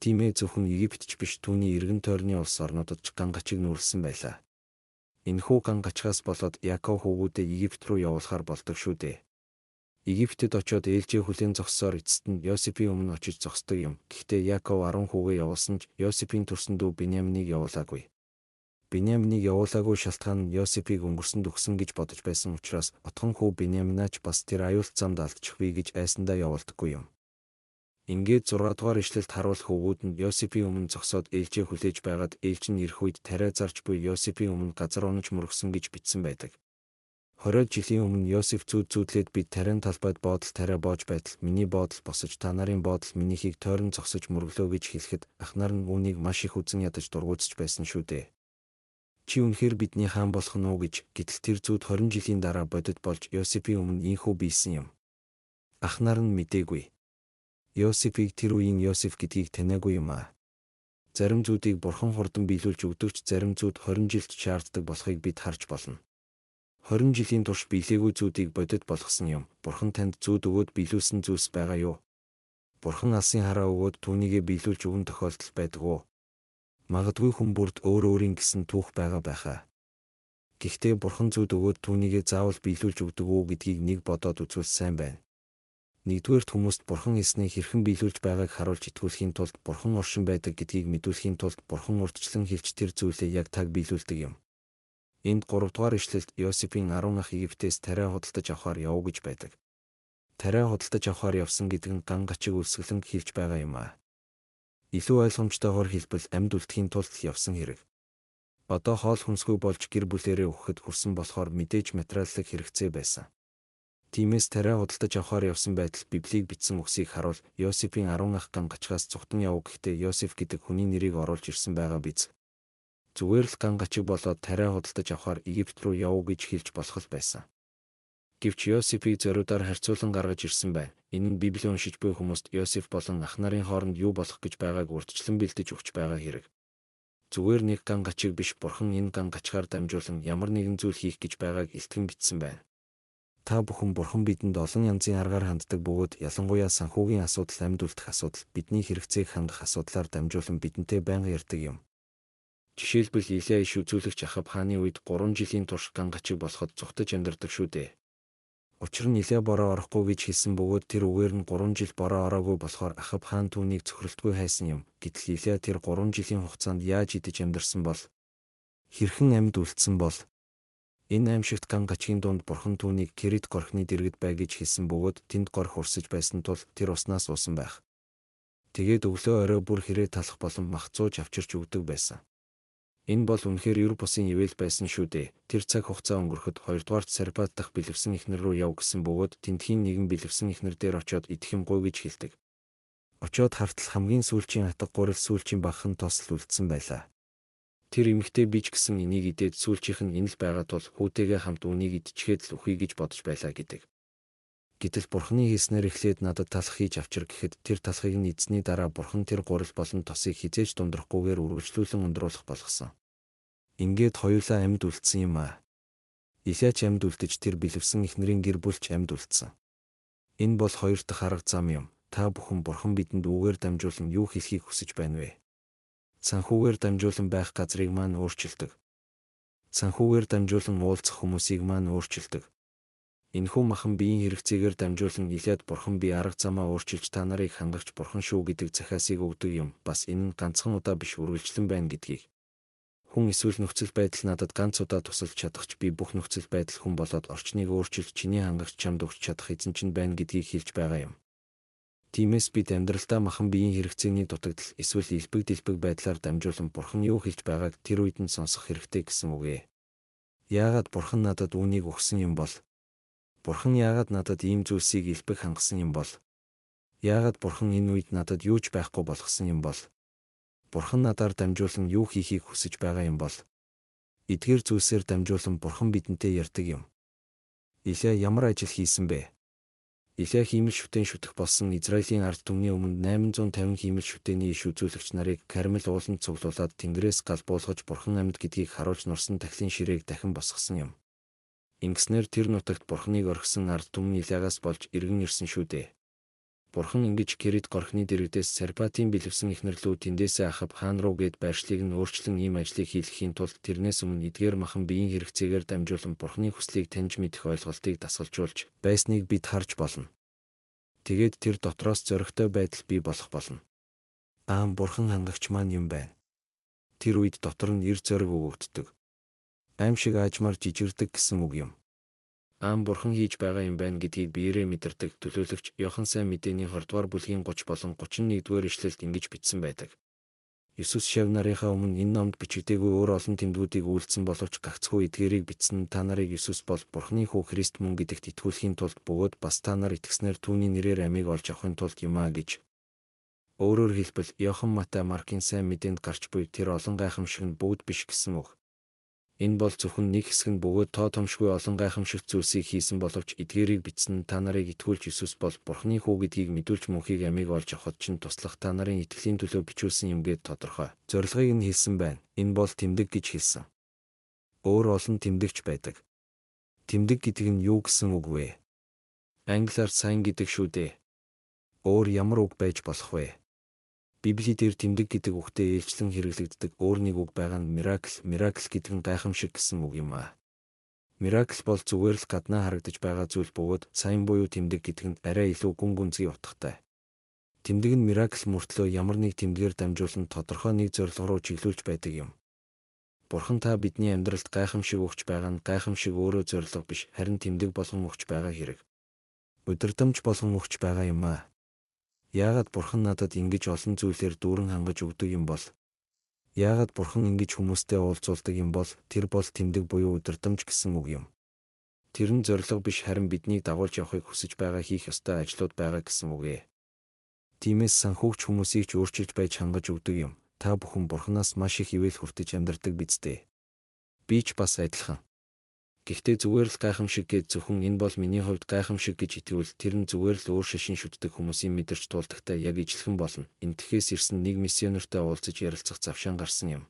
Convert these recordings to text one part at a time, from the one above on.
Тийм ээ, зөвхөн Египетч биш, түүний эргэн тойрны улс орнуудад ч ган гачиг нүүрлсэн байлаа. Энэхүү ган гачигаас болоод Яков хүүгүүдээ Египет рүү явуулахар болдог шүү дээ. Египтэд очиод ээлжээ хүлээн зогссоор эцэст нь Йосефийн өмнө очиж зогсдог юм. Гэхдээ Яков 10 хүүгээ явуулсан ч Йосефийн төрсөн дүү Биньяминыг явуулаагүй. Биньяминыг явуулаагүй шалтгаан нь Йосефийг өнгөрсөнд өгсөн гэж бодож байсан учраас отгон хүү Биньяминаа ч бас тэр аюулт замд алдчихвээ гэж айсандаа явуулдаггүй юм. Ингээд 6 дугаар ишлэлд харуул хөвгүүд нь Йосефийн өмнө зогсоод ээлжээ хүлээж байгаад ээлж нь ирэх үед тариа зарж буй Йосефийн өмнө газар унаж мөргсөн гэж бичсэн байдаг. 20 жилийн өмнө Йосеф зүүд зүүдлээд бид тариан талбайд боодол тариа боож байтал миний боодол босож та нарын боодол минийхийг тойрон зогсож мөрөглөө гэж хэлэхэд ах нар нь үүнийг маш их үзэн ядаж дургуутсаж байсан шүү дээ. Чи үнэхээр бидний хаан болох нь уу гэж, гэтэл тэр зүүд 20 жилийн дараа бодит болж Йосефийн өмнө ийнхүү биелсэн юм. Ах нар нь мдээгүй. Йосефийг тэр үеийн Йосеф гэдгийг таниагүй юм аа. Зарим зүүдийг бурхан хурдан биелүүлж өгдөг ч зарим зүүд 20 жилд шаарддаг болохыг бид харж болно. 20 жилийн турш биелээгүй зүүдийг бодит болгосон юм. Бурхан танд зүүд өгөөд биелүүлсэн зүйлс байгаа юу? Бурхан алсын хараа өгөөд түүнийгээ биелүүлж өгөн тохиолдол байдаг уу? Магадгүй хүн бүрд өөр өөрийн гэсэн түүх байгаа байхаа. Гэхдээ бурхан зүүд өгөөд түүнийгээ заавал биелүүлж өгдөг үү гэдгийг нэг бодоод үзвэл сайн байна. Нэгдүгээрт хүмүүст бурхан хэлснийг хэрхэн биелүүлж байгааг харуулж итгүүлэхийн тулд бурхан оршин байдаг гэдгийг мэдүүлэхийн тулд бурхан урдчлан хэлж тэр зүйлээ яг таг биелүүлдэг юм. Энд 3 дугаар ишлэлд Йосефийн 10 ах Египтээс тариа худалдаж авахар яв гэж байдаг. Тариа худалдаж авахар явсан гэдэг нь ган гачиг үлсгэлэн хэлж байгаа юм аа. Илүү ойлгомжтойгоор хэлбэл амьд үлдэхийн тулд явсан хэрэг. Одоо хоол хүнсгүй болж гэр бүлээрээ үхэхэд хүрсэн болохоор мэдээж материаллык хэрэгцээ байсан. Тиймээс тариа худалдаж авахар явсан байтал Библийг бичсэн үгсийг харуул Йосефийн 10 ах ган гачигаас цугтан яв гэхдээ Йосеф гэдэг хүний нэрийг оруулж ирсэн байгаа биз. Зүгээр л ган гачиг болоод тариа худалдаж авахар Египт рүү яв гэж хэлж болох л байсан. Гэвч Йосефийг зориудаар харьцуулан гаргаж ирсэн байна. Энэ нь Библийг уншиж буй хүмүүст Йосеф болон ах нарын хооронд юу болох гэж байгааг урдчлан бэлдэж өгч байгаа хэрэг. Зүгээр нэг ган гачиг биш, бурхан энэ ган гачгаар дамжуулан ямар нэгэн зүйл хийх гэж байгааг илтгэн бичсэн байна. Та бүхэн бурхан бидэнд олон янзын аргаар ханддаг бөгөөд ялангуяа санхүүгийн асуудал, амьд үлдэх асуудал, бидний хэрэгцээг хангах асуудлаар дамжуулан бидэнтэй байнга ярьдаг юм. Жишээлбэл Илия иш үзүүлэгч Ахаб хааны үед 3 жилийн турш ган гачиг болоход зүхтэж амьдардаг шүү дээ. Учир нь Илия бороо орохгүй гэж хэлсэн бөгөөд тэр үгээр нь 3 жил бороо ороогүй болохоор Ахаб хаан түүнийг цөхрөлтгүй хайсан юм. Гэтэл Илия тэр 3 жилийн хугацаанд яаж идэж амьдарсан бол? Хэрхэн амьд үлдсэн бол? Энэ аимшигт ган гачгийн дунд бурхан түүнийг Керит горхны дэргэд бай гэж хэлсэн бөгөөд тэнд горх урсаж байсан тул тэр уснаас уусан байх. Тэгээд өглөө орой бүр хэрээ талах болон мах зууж авчирч өгдөг байсан. Энэ бол үнэхээр ер бусын ивэл байсан шүү дээ. Тэр цаг хугацаа өнгөрөхөд 2 дугаарт Сарпат дахь бэлэвсэн эхнэр рүү яв гэсэн бөгөөд тэндхийн нэгэн бэлэвсэн эхнэр дээр очиод идэх юм гуй гэж хэлдэг. Очиод хартал хамгийн сүүлчийн атга гурил сүүлчийн багахан тосл үлдсэн байлаа. Тэр эмэгтэй би ч гэсэн энийг идээд сүүлчийнх нь энэ л байгаа тул хүүтэйгээ хамт үүнийг идчихээд л үхье гэж бодож байлаа гэдэг. Гэтэл бурханы хэлснээр эхлээд надад талах хийж авчир гэхэд тэр талхыг нь эзний дараа бурхан тэр гурил болон тосыг хизээж дундрахгүйгээр үргэлжлүүлэн ундруулах болгосон. Ингээд хоёулаа амьд үлдсэн юм аа. Илияч амьд үлдэж тэр бэлэвсэн эхнэрийн гэр бүл ч амьд үлдсэн. Энэ бол хоёр дахь арга зам юм. Та бүхэн бурхан бидэнд үүгээр дамжуулан юу хэлхийг хүсэж байна вэ? Санхүүгээр дамжуулан байх газрыг маань өөрчилдөг. Санхүүгээр дамжуулан уулзах хүмүүсийг маань өөрчилдөг. Энэхүү махан биеийн хэрэгцээгээр дамжуулан Илияд бурхан би арга замаа өөрчилж та нарыг хангагч бурхан шүү гэдэг захиасыг өгдөг юм. Бас энэ нь ганцхан удаа биш үргэлжлэн байна гэдгийг. Хүн эсвэл нөхцөл байдал надад ганц удаа тусалж чадах ч би бүх нөхцөл байдал хүн болоод орчныг өөрчилж чиний хангагч чамд өгч чадах эзэн чинь байна гэдгийг хэлж байгаа юм. Тиймээс бид амьдралдаа махан биеийн хэрэгцээний дутагдал эсвэл элбэг дэлбэг байдлаар дамжуулан бурхан юу хэлж байгааг тэр үед нь сонсох хэрэгтэй гэсэн үг ээ. Яагаад бурхан надад үүнийг өгсөн юм бол? Бурхан яагаад надад ийм зүйлсийг элбэг хангасан юм бол? Яагаад бурхан энэ үед надад юу ч байхгүй болгосон юм бол? Бурхан надаар дамжуулан юу хийхийг хүсэж байгаа юм бол? Эдгээр зүйлсээр дамжуулан бурхан бидэнтэй ярьдаг юм. Илия ямар ажил хийсэн бэ? Илия хиймэл шүтэн шүтэх болсон Израилийн ард түмний өмнө 850 хиймэл шүтээний иш үзүүлэгч нарыг Кармел ууланд цуглуулад Тэнгэрээс гал буулгаж бурхан амьд гэдгийг харуулж нурсан тахлын ширээг дахин босгосон юм. Ингэснээр тэр нутагт бурханыг орхисон ард түмэн Илиагаас болж эргэн ирсэн шүү дээ. Бурхан ингэж Керит горхны дэргэдээс Сарпатын бэлэвсэн эхнэр лүү тэндээсээ Ахаб хаан руу гээд байршлыг нь өөрчлөн ийм ажлыг хийлгэхийн тулд тэрнээс өмнө эдгээр махан биеийн хэрэгцээгээр дамжуулан Бурханы хүслийг таньж мэдэх ойлголтыг дасгалжуулж байсныг бид харж болно. Тэгээд тэр дотроос зоригтой байдал бий болох болно. Аан Бурхан хангагч маань юм байна. Тэр үед дотор нь эр зориг өгөгддөг. Аим шиг аажмаар жижигэрдэг гэсэн үг юм. Аан Бурхан хийж байгаа юм байна гэдгийг биеэрээ мэдэрдэг төлөөлөгч Иохан сайн мэдээний 20 дугаар бүлгийн 30 болон 31 дугаар ишлэлд ингэж бичсэн байдаг. Иесус шав нарынхаа өмнө энэ номд бичигдээгүй өөр олон тэмдгүүдийг үйлдсэн боловч гагцхүү эдгээрийг бичсэн нь та нарыг Иесус бол Бурханы хүү Христ мөн гэдэгт итгүүлэхийн тулд бөгөөд бас та нар итгэснээр түүний нэрээр амийг олж авахын тулд юм а гэж. Өөрөөр хэлбэл Иохан, Матай, Маркийн сайн мэдээнд гарч буй тэр олон гайхамшиг нь бүгд биш гэсэн үг. Энэ бол зөвхөн нэг хэсэг нь бөгөөд тоо томшгүй олон гайхамшигт зүйлсийг хийсэн боловч эдгээрийг бичсэн нь та нарыг итгүүлж Иесус бол Бурханы хүү гэдгийг мэдүүлж мөнхийг амийг олж авахад чинь туслах та нарын итгэлийн төлөө бичүүлсэн юм гээд тодорхой зорилгыг нь хэлсэн байна. Энэ бол тэмдэг гэж хэлсэн. Өөр олон тэмдэгч байдаг. Тэмдэг гэдэг нь юу гэсэн үг вэ? Англиар сайн гэдэг шүү дээ. Өөр ямар үг байж болох вэ? Библи дээр тэмдэг гэдэг үгтэй ээлжлэн хэрэглэгддэг өөр нэг үг байгаа нь miracle. Miracle гэдэг нь гайхамшиг гэсэн үг юм аа. Miracle бол зүгээр л гаднаа харагдаж байгаа зүйл бөгөөд сайн буюу тэмдэг гэдэг нь арай илүү гүн гүнзгий утгатай. Тэмдэг нь miracle мөртлөө ямар нэг тэмдгээр дамжуулан тодорхой нэг зорилго руу чиглүүлж байдаг юм. Бурхан та бидний амьдралд гайхамшиг өгч байгаа нь гайхамшиг өөрөө зорилго биш, харин тэмдэг болгон өгч байгаа хэрэг. Удирдамж болгон өгч байгаа юм аа. Яагаад Бурхан надад ингэж олон зүйлээр дүүрэн хангаж өгдөг юм бол? Яагаад Бурхан ингэж хүмүүстэй уулзуулдаг юм бол? Тэр бол тэмдэг буюу удирдамж гэсэн үг юм. Тэр нь зорилго биш, харин биднийг дагуулж явахыг хүсэж байгаа хийх ёстой ажлууд байгаа гэсэн үг ээ. Тиймээс санхүүгч хүмүүсийг ч өөрчилж байж хангаж өгдөг юм. Та бүхэн Бурханаас маш их ивэл хүртэж амьдардаг биз дээ. Би ч бас адилхан. Гэхдээ зүгээр л гайхамшиг гээд зөвхөн энэ бол миний хувьд гайхамшиг гэж итгэвэл тэр нь зүгээр л өөр шашин шүтдэг хүмүүсийн мэдэрч туулдагтай яг ижилхэн болно. Энтхээс ирсэн нэг миссионертэй уулзаж ярилцах завшаан гарсан юм.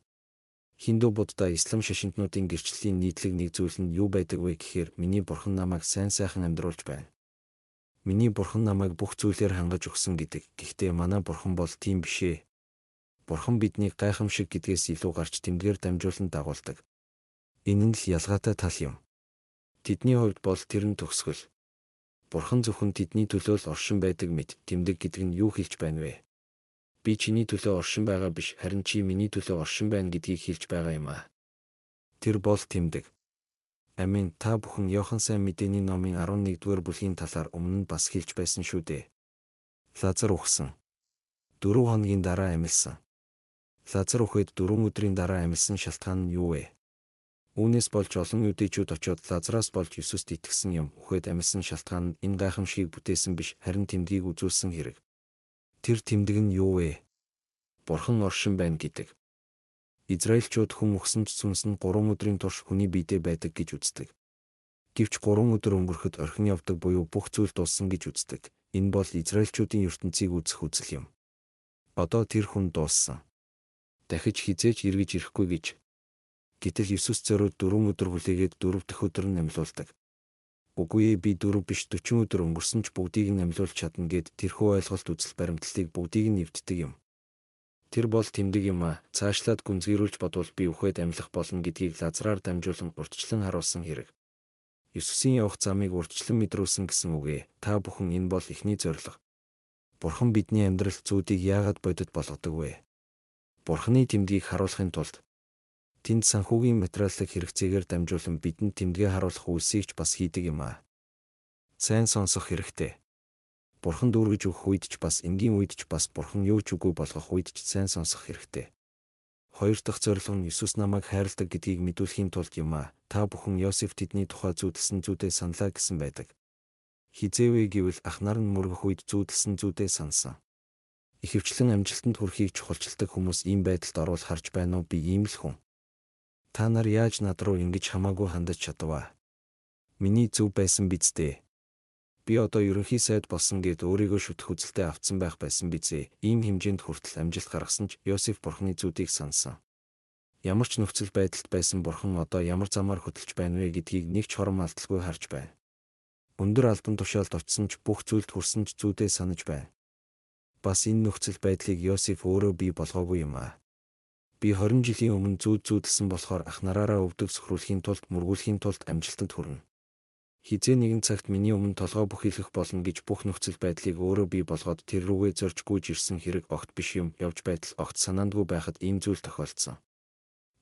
Хиндүү будда ислам шашинтнуудын гэрчлэлийн нийтлэг нэг зүйл нь юу байдаг вэ гэхээр миний бурхан намайг сайн сайхан амьдруулж байна. Миний бурхан намайг бүх зүйлээр хангаж өгсөн гэдэг. Гэхдээ манай бурхан бол тийм биш ээ. Бурхан биднийг гайхамшиг гэдгээс илүү гарч тэмдгээр дамжуулан дагуулдаг. Энэ нь л ялгаатай тал юм. Тэдний хувьд бол тэр нь төгсгөл. Бурхан зөвхөн тэдний төлөө л оршин байдаг мэт. Тэмдэг гэдэг нь юу хэлж байна вэ? Би чиний төлөө оршин байгаа биш, харин чи миний төлөө оршин байна гэдгийг хэлж байгаа юм аа. Тэр бол тэмдэг. Амин. Та бүхэн Иохан сайн мэдээний номын 11-р бүлгийн талаар өмнө нь бас хэлж байсан шүү дээ. Лазар үхсэн. 4 хоногийн дараа амилсан. Лазар үхээд 4 өдрийн дараа амилсан шалтгаан нь юу вэ? Үүнээс болж олон юдэчүүд очиод Лазараас болж Иесуст итгэсэн юм. Үхээд амилсан шалтгаан нь энэ гайхамшигыг бүтээсэн биш, харин тэмдгийг үзүүлсэн хэрэг. Тэр тэмдэг нь юу вэ? Бурхан оршин байна гэдэг. Израильчууд хүн үхсэн ч сүнс нь 3 өдрийн турш хүний биедээ байдаг гэж үздэг. Гэвч 3 өдөр өнгөрөхөд орхин явдаг буюу бүх зүйл дууссан гэж үздэг. Энэ бол израильчуудын ертөнцийг үзэх үзэл юм. Одоо тэр хүн дууссан. Дахиж хизээж эргэж ирэхгүй гэж. Гэтэл Иесус зориуд 4 өдөр хүлээгээд 4 дахь өдөр нь амьлуулдаг. Үгүй ээ, би 4 биш 40 өдөр өнгөрсөн ч бүгдийг нь амьлуулж чадна гэд тэрхүү ойлголт үзэл баримтлалыг бүгдийг нь эвддэг юм. Тэр бол тэмдэг юм аа. Цаашлаад гүнзгийрүүлж бодвол би үхээд амьлах болно гэдгийг Лазараар дамжуулан урьдчилан харуулсан хэрэг. Иесусийн явах замыг урьдчилан мэдрүүлсэн гэсэн үг ээ. Та бүхэн энэ бол эхний зорилго. Бурхан бидний амьдралд зүйлийг яагаад бодит болгодог вэ? Бурханы тэмдгийг харуулахын тулд. Тэнд санхүүгийн материаллык хэрэгцээгээр дамжуулан бидэнд тэмдгээ харуулах үйлсийг ч бас хийдэг юм аа. Сайн сонсох хэрэгтэй. Бурхан дүүргэж өгөх үед ч бас энгийн үед ч бас Бурхан юу ч үгүй болгох үед ч сайн сонсох хэрэгтэй. Хоёр дахь зорилго нь Иесус намайг хайрладаг гэдгийг мэдүүлэхийн тулд юм аа. Та бүхэн Йосеф тэдний тухай зүүдэлсэн зүүдээ саналаа гэсэн байдаг. Хизээвэ гэвэл ах нар нь мөргөх үед зүүдэлсэн зүүдээ санасан. Ихэвчлэн амжилтанд хүрэхийг чухалчилдаг хүмүүс ийм байдалд орвол харж байна уу, би ийм л хүн. Та нар яаж над руу ингэж хамаагүй хандаж чадваа? Миний зөв байсан биз дээ. Би одоо ерөнхий сайд болсон гэд өөрийгөө шүтэх үзэлтэй автсан байх байсан бизээ. Ийм хэмжээнд хүртэл амжилт гаргасан ч Йосеф бурхны зүудийг санасан. Ямар ч нөхцөл байдалд байсан бурхан одоо ямар замаар хөдөлж байна вэ гэдгийг нэг ч хором алдалгүй харж байна. Өндөр албан тушаалд очсон ч бүх зүйлд хүрсэн ч зүүдээ санаж байна. Бас энэ нөхцөл байдлыг Йосеф өөрөө бий болгоогүй юм аа. Би 20 жилийн өмнө зүүд зүүдэлсэн болохоор ах нараараа өвдөг сөхрүүлэхийн тулд мөргүүлэхийн тулд амжилтанд хүрнэ. Хизээ нэгэн цагт миний өмнө толгой бүхийлэх болно гэж бүх нөхцөл байдлыг өөрөө бий болгоод тэр рүүгээ зорж гүйж ирсэн хэрэг огт биш юм. Явж байтал огт санаандгүй байхад ийм зүйл тохиолдсон.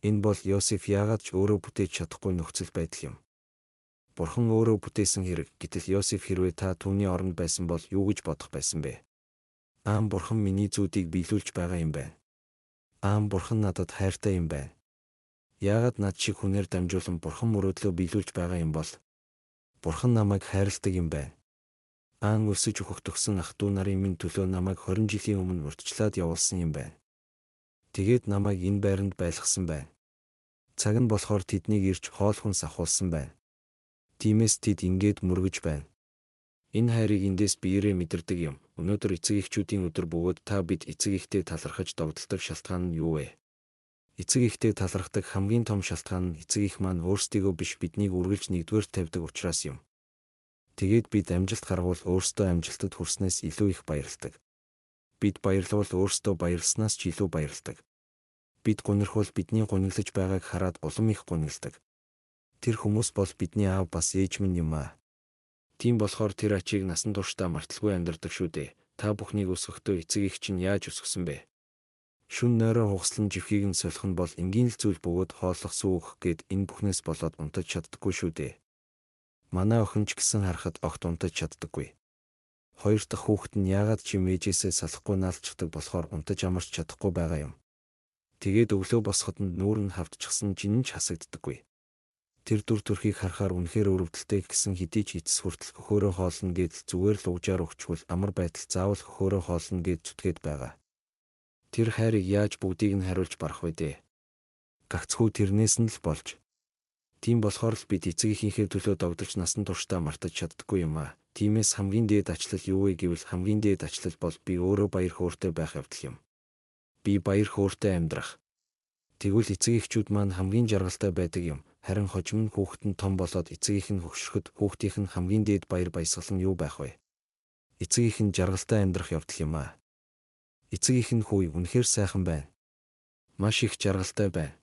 Энэ бол Йосеф яагаад ч өөрөө бүтээж чадахгүй нөхцөл байдал юм. Бурхан өөрөө бүтээсэн хэрэг. Гэтэл Йосеф хэрвээ та түүний оронд байсан бол юу гэж бодох байсан бэ? Аан бурхан миний зүүдийг биелүүлж байгаа юм байна. Аан бурхан надад хайртай юм байна. Яагаад над шиг хүнээр дамжуулан бурхан мөрөөдлөө биелүүлж байгаа юм бол? Бурхан намайг хайрладаг юм байна. Аан өсөж өөхөх төгсөн ах дүү нарын минь төлөө намайг 20 жилийн өмнө урьдчилаад явуулсан юм байна. Тэгээд намайг энэ байранд байлгасан байна. Цаг нь болохоор тэднийг ирж хоол хүнс авахулсан байна. Тиймээс тэд ингээд мөргөж байна. Энэ хайрыг эндээс биеэрээ мэдэрдэг юм. Өнөөдөр эцэг эхчүүдийн өдөр бөгөөд та бид эцэг эхтэй талархаж догдолдог шалтгаан нь юу вэ? Эцэг эхтэй талархдаг хамгийн том шалтгаан нь эцэг эх маань өөрсдийгөө биш биднийг үргэлж нэгдүгээр тавьдаг учраас юм. Тэгээд бид амжилт гаргавал өөрсдөө амжилтад хүрснээс илүү их баярладаг. Бид баярлавал өөрсдөө баярласнаас ч илүү баярладаг. Бид гунирхвал бидний гуниглаж байгааг хараад улам их гунигладаг. Тэр хүмүүс бол бидний аав бас ээж минь юм аа. Тийм болохоор тэр ачийг насан туршдаа марталгүй амьдардаг шүү дээ. Та бүхнийг өсгөхдөө эцэг эх чинь яаж өсгөсөн бэ? Шүн нойроо хугаслан живхийг нь солих нь бол энгийн л зүйл бөгөөд хооллох сүү өгөх гээд энэ бүхнээс болоод унтаж чаддаггүй шүү дээ. Манай охин ч гэсэн харахад огт унтаж чаддаггүй. Хоёр дахь хүүхэд нь яагаад ч юм ээжээсээ салахгүй наалчдаг болохоор унтаж амарч чадахгүй байгаа юм. Тэгээд өглөө босоход нь нүүр нь хавдчихсан жин ч хасагддаггүй. Тэр дүр төрхийг харахаар үнэхээр өрөвдөлтэй гэсэн хэдий ч эцэс хүртэл хөхөөрөө хоолно гэдэл зүгээр л угжаар өгчвөл амар байтал заавал хөхөөрөө хоолно гэд зүтгээд байгаа. Тэр хайрыг яаж бүгдийг нь хариулж барах вэ дээ? Гагцхүү тэрнээс нь л болж. Тийм болохоор л бид эцэг эхийнхээ төлөө догдолж насан туршдаа мартаж чаддаггүй юм аа. Тиймээс хамгийн дээд ачлал юу вэ гэвэл хамгийн дээд ачлал бол би өөрөө баяр хөөртэй байх явдал юм. Би баяр хөөртэй амьдрах. Тэгвэл эцэг эхчүүд маань хамгийн жаргалтай байдаг юм. Харин хожим нь хүүхэд нь том болоод эцэг эх нь хөгшрөхөд хүүхдийнх нь хамгийн дээд баяр баясгал нь юу байх вэ? Эцэг эх нь жаргалтай амьдрах явдал юм аа. Эцэг эх нь хүү үнэхээр сайхан байна. Маш их жаргалтай байна.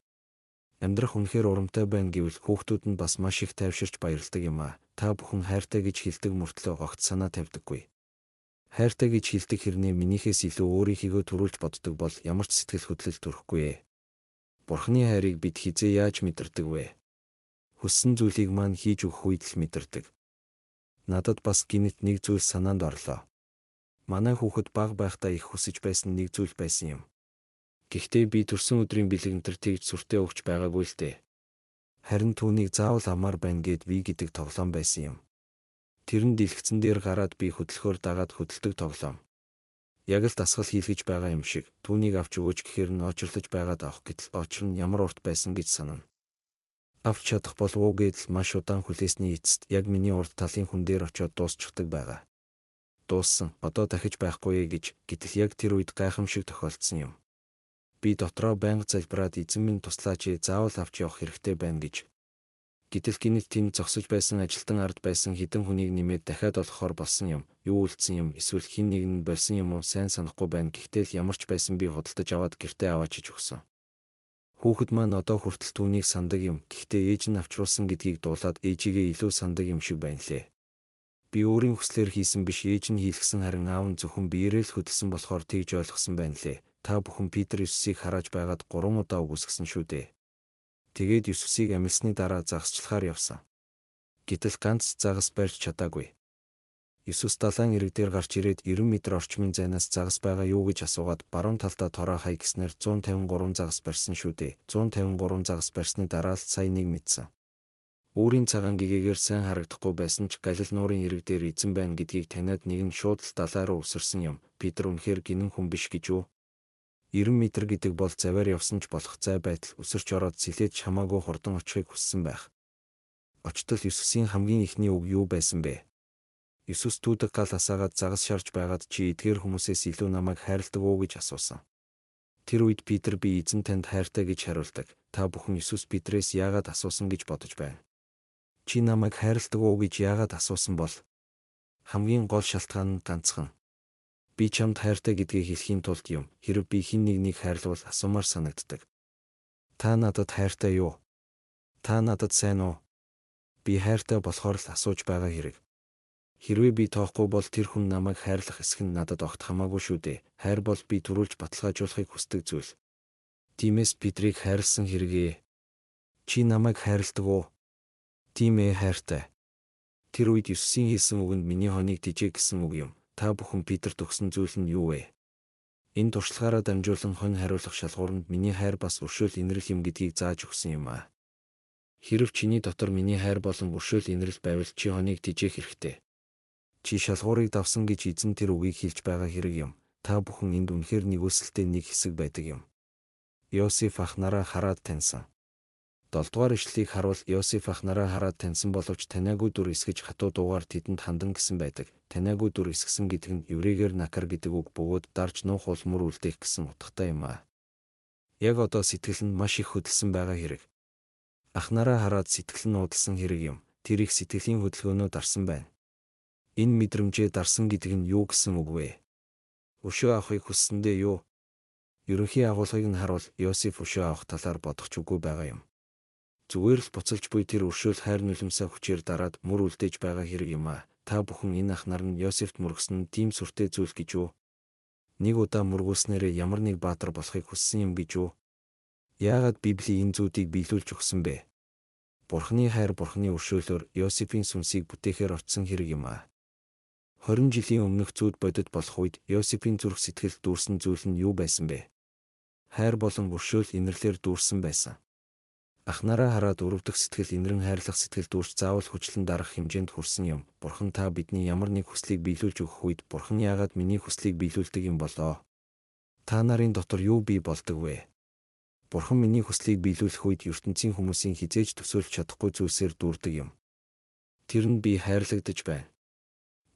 Амьдрах үнэхээр урамтай байна гэвэл хүүхдүүд нь бас маш их тайвширч баярладаг юм аа. Та бүхэн хайртай гэж хэлдэг мөртлөө огт санаа тавьдаггүй. Хайртай гэж хэлдэг хэрнээ минийхээс илүү өөрийнхийгөө төрүүлж боддог бол ямар ч сэтгэл хөдлөл төрөхгүй ээ. Бурхны хайрыг бид хизээ яаж мэдэрдэг вэ? Хүссэн зүйлийг маань хийж өгөх үед л мэдэрдэг. Надад бас гинэт нэг зүйл санаанд орлоо. Манай хүүхэд бага байхдаа их хүсэж байсан нэг зүйл байсан юм. Гэхдээ би төрсөн өдрийн бэлэг энэ төр тэгж сүртэй өгч байгаагүй л дээ. Харин түүнийг заавал авмаар байна гэд ви гэдэг тоглоом байсан юм. Тэр нь дэлгэцэн дээр гараад би хөдлөхөөр дагаад хөдөлдөг тоглоом. Яг л дасгал хийлгэж байгаа юм шиг түүнийг авч өгөөч гэхээр нь очрлож байгаад авах гэтэл очир нь ямар урт байсан гэж санана. Авч чадах болов уу гэдэл маш удаан хүлээсний эцэст яг миний урд талын хүн дээр очиод дуусчихдаг байгаа. Дууссан, одоо дахиж байхгүй ээ гэж, гэтэл яг тэр үед гайхамшиг тохиолдсон юм. Би дотроо байнга залбираад эзэн минь туслаач ээ, заавал авч явах хэрэгтэй байна гэж. Гэтэл гинэт тэнд зогсож байсан ажилтан ард байсан хэдэн хүнийг нэмээд дахиад олохоор болсон юм. Юу үлдсэн юм, эсвэл хэн нэг нь болсон юм уу сайн санахгүй байна. Гэхдээ л ямар ч байсан би худалдаж аваад гэртээ аваачиж өгсөн. Хүүхэд маань одоо хүртэл түүнийг сандаг юм. Гэхдээ ээж нь авчруулсан гэдгийг дуулаад ээжигээ илүү сандаг юм шиг байна лээ. Би өөрийн хүслээр хийсэн биш, ээж нь хийлгсэн, харин аав нь зөвхөн биеэрээ л хөдөлсөн болохоор тэгж ойлгосон байна лээ. Та бүхэн Питер Есүсийг харааж байгаад 3 удаа үгүйсгэсэн шүү дээ. Тэгээд Есүсийг амилсны дараа загасчлахаар явсан. Гэтэл ганц загас барьж чадаагүй. Есүс далайн эрэг дээр гарч ирээд 90 метр орчмын зайнаас загас байгаа юу гэж асуугаад баруун талдаа тороо хай гэснээр 153 загас барьсан шүү дээ. 153 загас барьсны дараа л сая нэг мэдсэн. Үүрийн цагаан гэгээгээр сайн харагдахгүй байсан ч Галил нуурын эрэг дээр эзэн байна гэдгийг таниад нэг нь шууд л далай руу өсөрсөн юм. Питер үнэхээр гинэн хүн биш гэж үү? 90 метр гэдэг бол заваар явсан ч болох зай байтал өсөрч ороод сэлээд хамаагүй хурдан очихыг хүссэн байх. Очтол Есүсийн хамгийн эхний үг юу байсан бэ? Есүс түүдэг гал асаагаад загас шарж байгаад чи эдгээр хүмүүсээс илүү намайг хайрладаг уу гэж асуусан. Тэр үед Питер би эзэн танд хайртай гэж хариулдаг. Та бүхэн Есүс Питрээс яагаад асуусан гэж бодож байна. Чи намайг хайрладаг уу гэж яагаад асуусан бол? Хамгийн гол шалтгаан нь ганцхан. Би чамд хайртай гэдгийг хэлэхийн тулд юм. Хэрэв би хэн нэгнийг хайрлавал асуумаар санагддаг. Та надад хайртай юу? Та надад сайн уу? Би хайртай болохоор л асууж байгаа хэрэг. Хэрвээ би тоохгүй бол тэр хүн намайг хайрлах эсэх нь надад огт хамаагүй шүү дээ. Хайр бол би түрүүлж баталгаажуулахыг хүсдэг зүйл. Тиймээс Петрийг хайрлсан хэрэгээ. Чи намайг хайрладаг уу? Тийм ээ, хайртай. Тэр үед Есүсийн хэлсэн үгэнд миний хоныг тижээ гэсэн үг юм. Та бүхэн Петерт өгсөн зүйл нь юу вэ? Энэ туршлагаараа дамжуулан хонь хариулах шалгууранд миний хайр бас өршөөл инрэл юм гэдгийг зааж өгсөн юм аа. Хэрв чиний дотор миний хайр болон өршөөл инрэл байвал чи хоныг тижээх хэрэгтэй. Чи шалгуурыг давсан гэж эзэн тэр үгийг хэлж байгаа хэрэг юм. Та бүхэн энд үнэхээр нэгүсэлтэй нэг хэсэг байдаг юм. Йосеф ах нараа хараад таньсан. 7 дугаар ишлэлийг харуул Йосеф ах нараа хараад таньсан боловч таниагүй дүр эсгэж хатуу дуугаар тэдэнд хандан гэсэн байдаг. Таниагүй дүр эсгэсэн гэдэг нь еврейгээр накар гэдэг үг бөгөөд дарж нуух бол мөр үлдээх гэсэн утгатай юм аа. Яг одоо сэтгэл нь маш их хөдөлсөн байгаа хэрэг. Ах нараа хараад сэтгэл нь уудалсан хэрэг юм. Тэр их сэтгэлийн хөдөлгөөнөө дарсан байна. Энэ мэдрэмжээ дарсан гэдэг нь юу гэсэн үг вэ? Өшөө авахыг хүссэндээ юу? Ерөнхий агуулгыг нь харуул Йосеф өшөө авах талаар бодох ч үгүй байгаа юм. Зүгээр л буцалж буй тэр өршөөл хайр нулимсаа хүчээр дараад мөр үлдээж байгаа хэрэг юм аа. Та бүхэн энэ ах нар нь Йосефт мөргсөн нь тийм сүртэй зүйл гэж үү? Нэг удаа мөргүүлснээрээ ямар нэг баатар болохыг хүссэн юм гэж үү? Яагаад Библи энэ зүйлийг биелүүлж өгсөн бэ? Бурхны хайр Бурхны өршөөлөөр Йосефийн сүнсийг бүтээхээр очсон хэрэг юм аа. 20 жилийн өмнөх зүүд бодит болох үед Йосефийн зүрх сэтгэлд дүүрсэн зүйл нь юу байсан бэ? Хайр болон өршөөл инэрлээр дүүрсэн байсан. Ах нараа хараад өрөвдөх сэтгэл инэрэн хайрлах сэтгэл дүүрч заавал хүчлэн дарах хэмжээнд хүрсэн юм. Бурхан та бидний ямар нэг хүслийг биелүүлж өгөх үед Бурхан яагаад миний хүслийг биелүүлдэг юм болоо? Та нарын дотор юу бий болдог вэ? Бурхан миний хүслийг биелүүлэх үед ертөнцийн хүмүүсийн хизээж төсөөлж чадахгүй зүйлсээр дүүрдэг юм. Тэр нь би хайрлагдаж байна.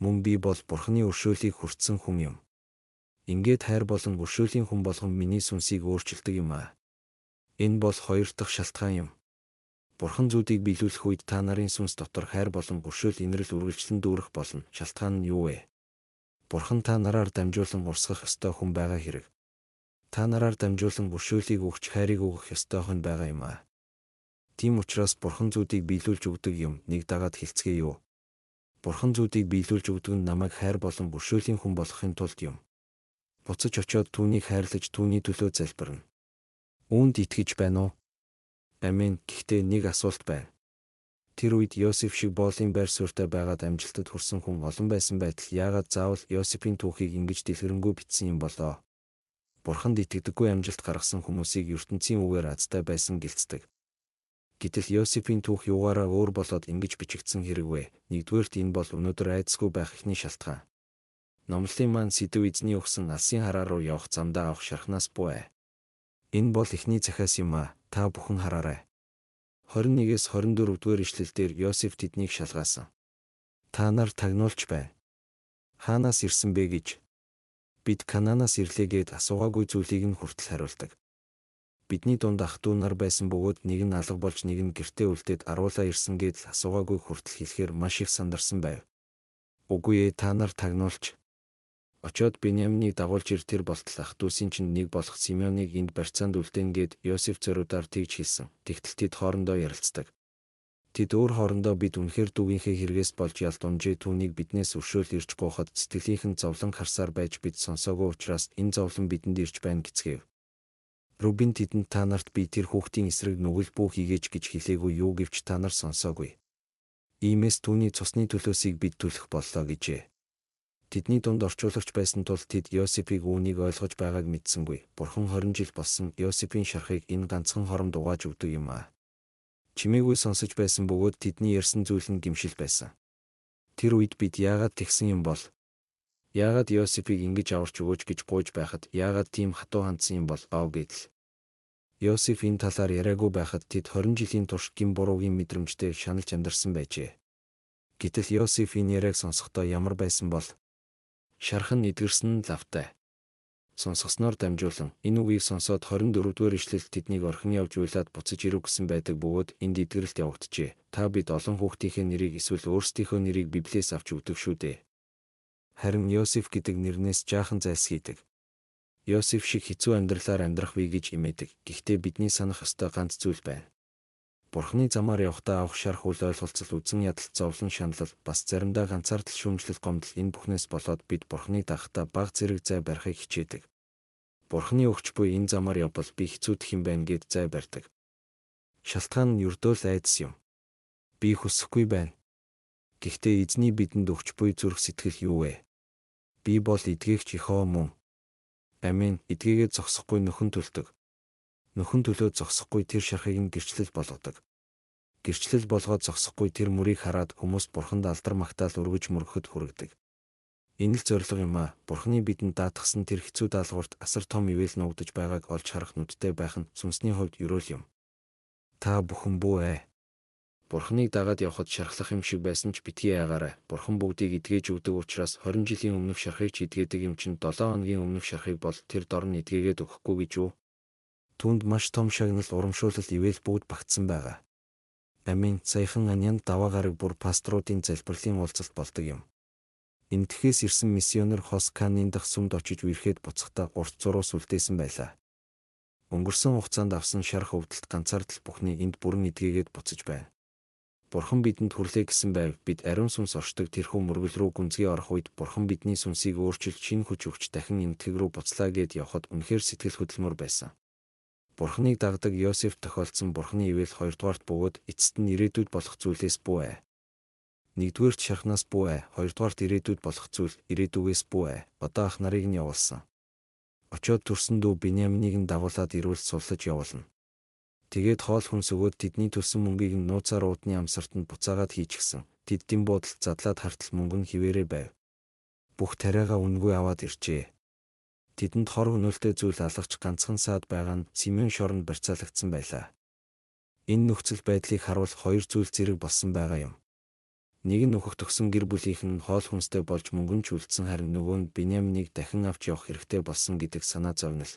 Мөн би бол Бурханы өршөөлийг хүртсэн хүн юм. Ингээд хайр болон өршөөлийн хүн болгон миний сүнсийг өөрчилдөг юм аа. Энэ бол хоёр дахь шалтгаан юм. Бурхан зүйлийг биелүүлэх үед та нарын сүнс дотор хайр болон өршөөл инрэл үргэлжлэн дүүрэх болно. Шалтгаан нь юу вэ? Бурхан та нараар дамжуулан урсгах ёстой хүн байгаа хэрэг. Та нараар дамжуулан өршөөлийг өгч хайрыг өгөх ёстой хүн байгаа юм аа. Тийм учраас Бурхан зүйлийг биелүүлж өгдөг юм. Нэг дагаад хэлцгээе юу? Бурхан зүйлийг биелүүлж өгдөг нь намайг хайр болон өршөөлийн хүн болгохын тулд юм. Буцаж очиод түүнийг хайрлаж түүний төлөө залбирна. Үүнд итгэж байна уу? Амен. Гэхдээ нэг асуулт байна. Тэр үед Йосеф шиг боолын байр суурьтай байгаад амжилтад хүрсэн хүн олон байсан байтал яагаад заавал Йосефийн түүхийг ингэж дэлгэрэнгүй бичсэн юм болоо? Бурханд итгэдэггүй амжилт гаргасан хүмүүсийг ертөнцийн үгээр азтай байсан гэлцдэг. Гэтэл Йосефийн түүх юугаараа өөр болоод ингэж бичигдсэн хэрэг вэ? Нэгдүгээрт энэ бол өнөөдөр айдасгүй байх эхний шалтгаан. Номлолын маань сэдэв эзний өгсөн алсын хараа руу явах замдаа авах шархнаас буй. Энэ бол эхний захиас юм аа. Та бүхэн хараарай. 21-ээс 24 дугаар ишлэл дээр Йосеф тэднийг шалгаасан. Та нар тагнуулч байна. Хаанаас ирсэн бэ гэж. Бид Канаанаас ирлээ гэд асуугаагүй зүйлийг нь хүртэл хариулдаг. Бидний дунд ах дүү нар байсан бөгөөд нэг нь алга болж нэг нь гэртээ үлдээд аруулаа ирсэн гэдэл асуугаагүй хүртэл хэлэхээр маш их сандарсан байв. Үгүй ээ, та нар тагнуулч. Очоод Беньяминыг дагуулж ир тэр болтол ах дүүсийн чинь нэг болох Симеоныг энд барьцаанд үлдээн гэд Йосеф зориудаар тэгж хэлсэн. Тэгтэл тэд хоорондоо ярилцдаг. Тэд өөр хоорондоо бид үнэхээр дүүгийнхээ хэрэгээс болж ялд унжээ түүнийг биднээс өршөөл ирж гуйхад сэтгэлийнх нь зовлон харсаар байж бид сонсоогүй учраас энэ зовлон бидэнд ирж байна гэцгээв. Рубин тэдэнд та нарт би тэр хүүхдийн эсрэг нүгэл бүү хийгээч гэж хэлээгүй юу гэвч та нар сонсоогүй. Иймээс түүний цусны төлөөсийг бид төлөх боллоо гэжээ. Тэдний дунд орчуулагч байсан тул тэд Йосефийг үүнийг ойлгож байгааг мэдсэнгүй. Бурхан 20 жил болсон Йосефийн шархыг энэ ганцхан хоромд угааж өгдөг юм аа. Чимээгүй сонсож байсан бөгөөд тэдний ярьсан зүйл нь гэмшил байсан. Тэр үед бид яагаад тэгсэн юм бол? Яагаад Йосефийг ингэж аварч өгөөч гэж гуйж байхад яагаад тийм хатуу хандсан юм бол ов гэдэл. Йосеф энэ талаар яриаггүй байхад тэд 20 жилийн турш гэм буруугийн мэдрэмжтэй шаналж амьдарсан байжээ. Гэтэл Йосеф энэ яриаг сонсохдоо ямар байсан бол? Шарх нь эдгэрсэн нь лавтай. Сонсгосноор дамжуулан энэ үгийг сонсоод 24-р ишлэлд тэднийг орхин явж уйлаад буцаж ирэв гэсэн байдаг бөгөөд энд эдгэрэлт явагджээ. Та бид олон хүүхдийнхээ нэрийг эсвэл өөрсдийнхөө нэрийг Библиэс авч өгдөг шүү дээ. Харин Йосеф гэдэг нэрнээс жаахан зайлсхийдэг. Йосеф шиг хэцүү амьдралаар амьдрах вэ гэж имээдэг. Гэхдээ бидний санах ёстой ганц зүйл байна. Бурхны замаар явахдаа авах шарх үл ойлголцол, үзэн ядалт, зовлон, шаналл, бас заримдаа ганцаардал, шүүмжлэл, гомдол энэ бүхнээс болоод бид Бурхныг дагахтаа бага зэрэг зай барихыг хичээдэг. Бурхны өгч буй энэ замаар явбал би хэцүүдэх юм байна гэд зай барьдаг. Шалтгаан нь ердөө л айдас юм. Би хүсэхгүй байна. Гэхдээ эзний бидэнд өгч буй зүрх сэтгэл юу вэ? Би бол эдгээгч Ихоо мөн. Амен. Эдгээгээд зогсохгүй нөхөн төлдөг. Нөхөн төлөө зогсохгүй тэр шархыг нь гэрчлэл болгодог. Гэрчлэл болгоод зогсохгүй тэр мөрийг хараад хүмүүс бурханд алдар магтаал өргөж мөргөхөд хүргэдэг. Энэ л зорилго юм аа. Бурхны бидэнд даатгсан тэр хэцүү даалгаварт асар том ивэл нуугдаж байгааг олж харах нүдтэй байх нь сүнсний хувьд ерөөл юм. Та бүхэн бүү ээ. Бурхныг дагаад явхад шархлах юм шиг байсан ч битгий айгаарай. Бурхан бүгдийг эдгэж өгдөг учраас 20 жилийн өмнөх шархыг ч эдгээдэг юм чинь 7 хоногийн өмнөх шархыг бол тэр дор нь эдгээгээд өгөхгүй гэж үү? Түүнд маш том шагнал, урамшуулал, ивэл бүгд багтсан байгаа. Амин. Саяхан Анянд даваа гараг бүр пасторуудын залбирлын уулзалт болдог юм. Эндэхээс ирсэн миссионер Хос Канын дахь сүмд очиж үерхэд буцахдаа урт зураас үлдээсэн байлаа. Өнгөрсөн хугацаанд авсан шарх өвдөлт, ганцаардал бүхний энд бүрэн эдгээгээд буцаж байна. Бурхан бидэнд хүрлээ гэсэн байв. Бид ариун сүнс оршдог тэрхүү мөргөл рүү гүнзгий орох үед Бурхан бидний сүнсийг өөрчилж шинэ хүч өгч дахин энэтхэг рүү буцлаа гэд явхад үнэхээр сэтгэл хөдлөмөр байсан. Бурханыг дагдаг Йосеф тохиолдсон Бурханы ивэл хоёрдугаарт бөгөөд эцэст нь ирээдүйд болох зүйлээс бүү ээ. Нэгдүгээрт шархнаас бүү ээ, хоёрдугаарт ирээдүйд болох зүйл ирээдүгээс бүү ээ. Одоо ах нарыг нь явуулсан. Очоод төрсөн дүү Биньяминыг нь дагуулад ирвэл суллаж явуулна. Тэгээд хоол хүнс өгөөд тэдний төлсөн мөнгийг нь нууцаар уудны амсартанд буцаагаад хийчихсэн. Тэд дэм буудалд задлаад хартал мөнгө нь хിവэрэ байв. Бүх тариагаа үнэгүй аваад иржээ. Тэдэнд хор хөнөөлтэй зүйл алгаж ганцхан саад байгаа нь Симеон шоронд барьцаалагдсан байлаа. Энэ нөхцөл байдлыг харуул хоёр зүйл зэрэг болсон байгаа юм. Нэг нь нөхөх төгсөн гэр бүлийнх нь хоол хүнстэй болж мөнгө нь ч үлдсэн, харин нөгөө нь Биньяминыг дахин авч явах хэрэгтэй болсон гэдэг санаа зовнил.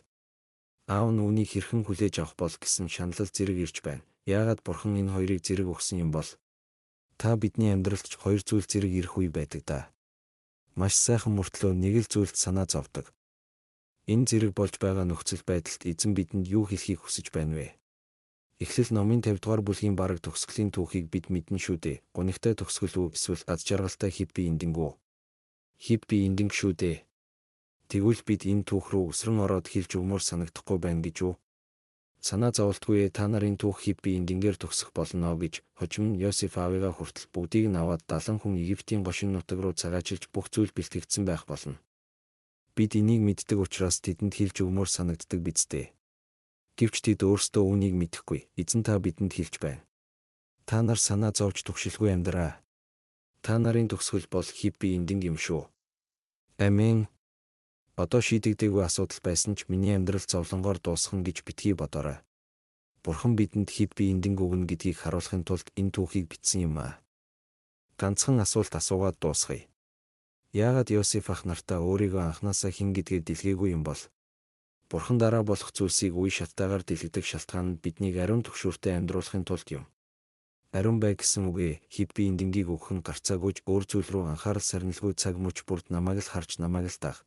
Аав нь үүнийг хэрхэн хүлээж авах бол гэсэн шаналл зэрэг ирж байна. Яагаад бурхан энэ хоёрыг зэрэг өгсөн юм бол? Та бидний амьдралд ч хоёр зүйл зэрэг ирэх үе байдаг да. Маш сайхан мөртлөө нэг л зүйлд санаа зовдөг. Энэ зэрэг болж байгаа нөхцөл байдалд эзэн бидэнд юу хэлхийг хүсэж байна вэ? Эхлэл номын 50 дугаар бүлгийн бараг төгсгөлийн түүхийг бид мэднэ шүү дээ. Гунигтай төгсгөл үү эсвэл аз жаргалтай happy ending үү? Happy ending шүү дээ. Тэгвэл бид энэ түүх рүү өсрөн ороод хэлж өгмөр санагдахгүй байна гэж үү? Санаа зовлтгүй та нарын түүх happy ending-ээр төгсөх болно гэж хожим нь Йосеф аавыгаа хүртэл бүгдийг нь аваад 70 хүн Египтийн гошин нутаг руу цагаачилж бүх зүйл бэлтгэгдсэн байх болно. Бид энийг мэддэг учраас тэдэнд хэлж өгмөр санагддаг биз дээ. Гэвч тэд өөрсдөө үүнийг мэдэхгүй. Эзэн та бидэнд хэлж байна. Та нар санаа зовж түгшилгүй амьдраа. Та нарын төгсгөл бол happy ending юм шүү. Амен. Одоо шийдэгдээгүй асуудал байсан ч миний амьдрал зовлонгоор дуусхан гэж битгий бодоорой. Бурхан бидэнд happy ending өгнө гэдгийг харуулахын тулд энэ түүхийг бичсэн юм аа. Ганцхан асуулт асуугаад дуусгая. Яагаад Йосеф ах нартаа өөрийгөө анхнаасаа хэн гэдгээ дэлгээгүй юм бол? Бурхан дараа болох зүйлсийг үе шаттайгаар дэлгэдэг шалтгаан нь биднийг ариун түгшүүртэй амьдруулахын тулд юм. Ариун бай гэсэн үгээ happy ending-ийг өгөх нь гарцаагүйж өөр зүйл рүү анхаарал сарнилгүй цаг мөч бүрд намайг л харж намайг л даг.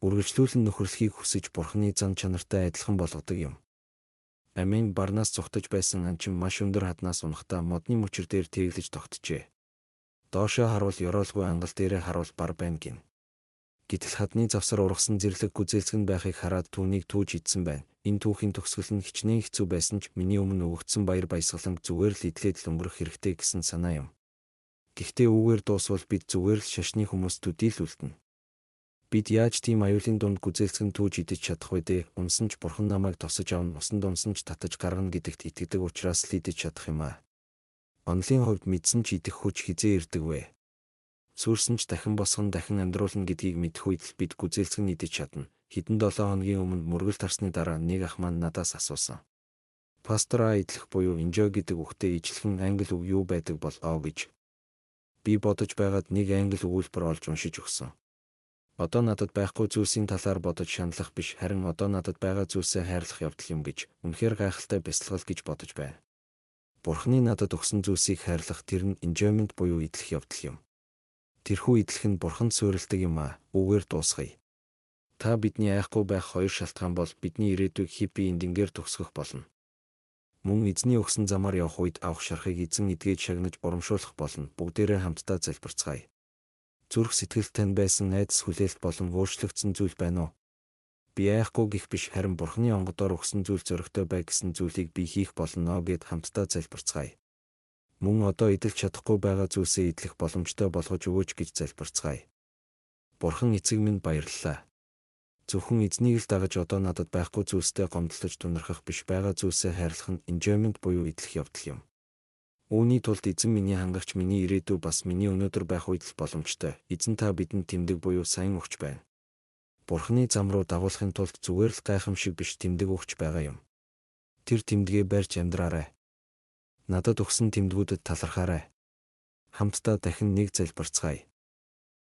Үргэлжлүүлэн нөхөрлөхийг хүсэж Бурханы зан чанартай адилхан болгодог юм. Амен. Барнаас зүхтаж байсан анчин маш өндөр хаднаас унахтаа модны мөчөр дээр тэглэж тогтжээ. Доошоо харуул ёроолгүй ангал дээрээ харуул бар байна гин. Гэтэл хадны завсар ургасан зэрлэг гүзээлзгэн байхыг хараад түүнийг түүж идсэн байна. Энэ түүхийн төгсгөл нь хичнээн хэцүү байсан ч миний өмнө өгөгдсөн баяр баясгаланг зүгээр л идлээд л өнгөрөх хэрэгтэй гэсэн санаа юм. Гэхдээ үүгээр дуусвал бид зүгээр л шашны хүмүүс төдий л үлдэнэ. Бид яаж тийм аюулын дунд гүзээлзгэн түүж идэж чадах вэ дээ? Унсан ч бурхан намайг тосож авна, усанд унсан ч татаж гаргана гэдэгт итгэдэг учраас л идэж чадах юм аа. Онолын хувьд мэдсэн ч идэх хүч хэзээ ирдэг вэ? Сүрсэн ч дахин босгон дахин амьдруулна гэдгийг мэдэх үед л бид гүзээлзгэн идэж чадна. Хэдэн 7 хоногийн өмнө мөргөл тарсны дараа нэг ах маань надаас асуусан. Пастор А идэх буюу enjoy гэдэг үгтэй ижилхэн англи үг юу байдаг бол оо гэж. Би бодож байгаад нэг англи өгүүлбэр олж уншиж өгсөн. Одоо надад байхгүй зүйлсийн талаар бодож шаналлах биш харин одоо надад байгаа зүйлсээ хайрлах явдал юм гэж үнэхээр гайхалтай бясалгал гэж бодож байна. Бурхны надад өгсөн зүйлсийг хайрлах тэр нь enjoyment буюу эдлэх явдал юм. Тэрхүү эдлэх нь Бурханд суурилдаг юм аа. Үүгээр дуусгая. Та бидний айхгүй байх хоёр шалтгаан бол бидний ирээдүйг happy ending-ээр төгсгөх болно. Мөн эзний өгсөн замаар явах үед авах шархыг эзэн эдгэж шагнаж урамшуулах болно. Бүгдээрээ хамтдаа залбирцгаая. Зүрх сэтгэлд тань байсан айдас хүлээлт болон өөрчлөгдсөн зүйл байна уу? Би айхгүй гэх биш харин Бурхны онгодоор өгсөн зүйл зоригтой бай гэсэн зүйлийг би хийх болно гэд хамтдаа залбирцгаая. Мөн одоо эдэлж чадахгүй байгаа зүйлсээ эдлэх боломжтой болгож өгөөч гэж залбирцгаая. Бурхан эцэг минь баярлалаа. Зөвхөн эзнийг л дагаж одоо надад байхгүй зүйлстэй гомдлож тунирхах биш байгаа зүйлсээ хайрлах нь enjoyment буюу эдлэх явдал юм. Үүний тулд эзэн миний хангагч миний ирээдүй бас миний өнөөдөр байх үед л боломжтой. Эзэн та бидэнд тэмдэг буюу сайн өгч байна. Бурхны зам руу дагуулахын тулд зүгээр л гайхамшиг биш тэмдэг өгч байгаа юм. Тэр тэмдгээ барьж амьдраарай. Надад өгсөн тэмдгүүдэд талархаарай. Хамтдаа дахин нэг залбирцгаая.